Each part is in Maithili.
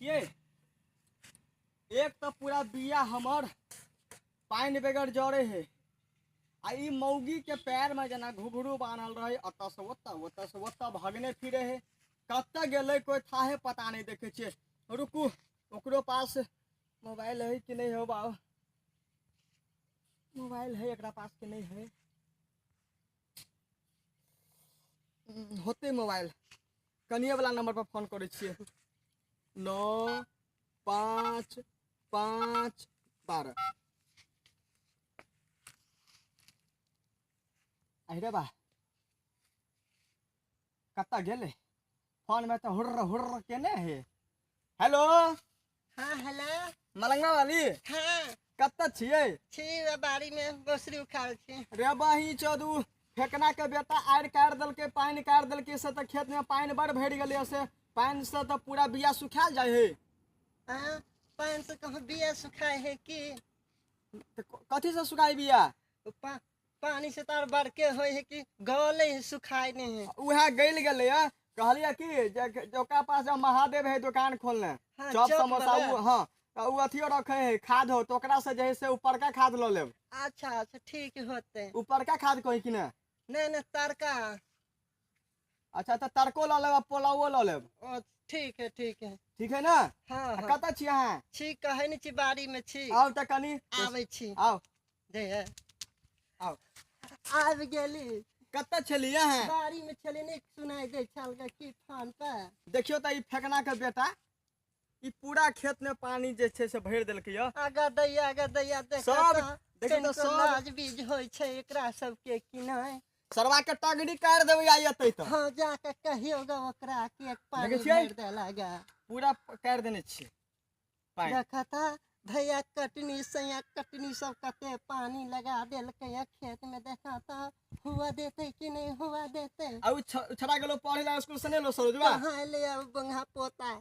छियै। एक तऽ पूरा बिया हमर पानि बगैर जरे है आ ई मौगी के पैर में जेना घुघरू बान्हल रहे, अतऽ से ओतऽ, ओतऽ से ओतऽ भगने फिरे है, कतऽ गेलै कोई थाहे पता नहीं। देखे छियै, रुकू, ओकरो पास मोबाइल है कि नहीं हो बाबू? मोबाइल है एकरा पास कि नहीं है? होतै मोबाइल। कनिए वाला नंबर पर फोन करै छियै। 9 5 5 12। अरे बा, कतऽ गेलै? फोन में तऽ हुर्र हुर्र केने है। हेलो। हाँ हेलो। मलंगा वाली? हाँ। कतऽ छियै? छी बाड़ी में गोसरी उखाड़ै छी। रे बही चोदू, फेकना के बेटा आड़ि काटि देलकै, पानि काटि देलकै, से तऽ खेत में पानि बड़ भरि गेलै, से पानि से तऽ पूरा बिया सुखायल जाइ है। हाँ, पानि से कहाँ बिया सुखाय है की? तऽ कथी से सुखाय बिया? पानी से तार बड़के होय है कि गले है, सुखाय नहीं है। उएह गलि गेलै है। कहलियै कि जे ओकरा पास जब महादेव है दुकान खोलने, हाँ, चॉप चॉप समोसा वाला। उ, हाँ, तऽ उ अथियो रखे है खाद हो, तऽ ओकरा से जे है से ऊपरका खाद लऽ लेब। अच्छा अच्छा ठीक होते। ऊपरका खाद कही कि ने? नहीं नहीं, तड़का। अच्छा, तऽ तड़को लऽ लेब आ पोलावो लऽ लेब। ओ, ठीक है ठीक है। ठीक है ना? हाँ, आ हाँ। कतऽ छी अहाँ? छी, कहै नहीं छी, बाड़ी में छी। आउ तऽ कनी। आबै छी। आउ। जे है। आउ। आबि गेली। कतऽ छलियै अहाँ? बाड़ी में छली, नहीं सुनाई दै छल गे की फोन पर। देखियौ तऽ ई फेकना के बेटा ई पूरा खेत में पानी जे छै से भरि देलकै यऽ। आगा दैया, आगा दैया, देखा सब तऽ देखियौ तऽ कनिको सब लाज बीज होइ छै एकरा सबके कि नहि? सरवा के टगड़ी काटि देबै आइ एतै तऽ। हाँ, जाके कहियौ ग ओकरा कि एक पानी देखै छियै? भरि देला ग। पूरा काटि देने छियै पानि। देखा तऽ भैया कटनी सैया कटनी सब कते पानी लगा देलकै या खेत में, देखा तऽ हुआ देते कि नहीं हुआ देते। आ उ छड़ा गेलो पढ़े ला स्कूल से नहीं लो सरोजवा? कहाँ एलै अब बंगा पोता?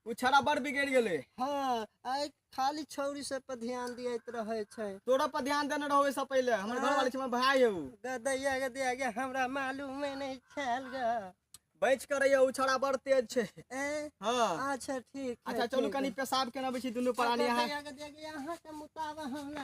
उ छड़ा बड़ बिगड़ गेलै। हाँ, आइ खाली छौरी सब पर ध्यान दियैत रहै छै। तोरा पर ध्यान देने रहो ओहिसँ पहिले। हमर हाँ। घर वाली छै, हमर भाई है उ। गदैया गदैया गे, हमरा मालूमे नहीं छल ग। बचि के रहिए, उ छड़ा बड़ तेज छै। ए? हाँ। अच्छा ठीक है, अच्छा चलू ठीक कनी है। पेशाब केने अबै छी दुनू प्राणी अहाँ। गदैया गदैया गे, अहाँके मुताबा हमरा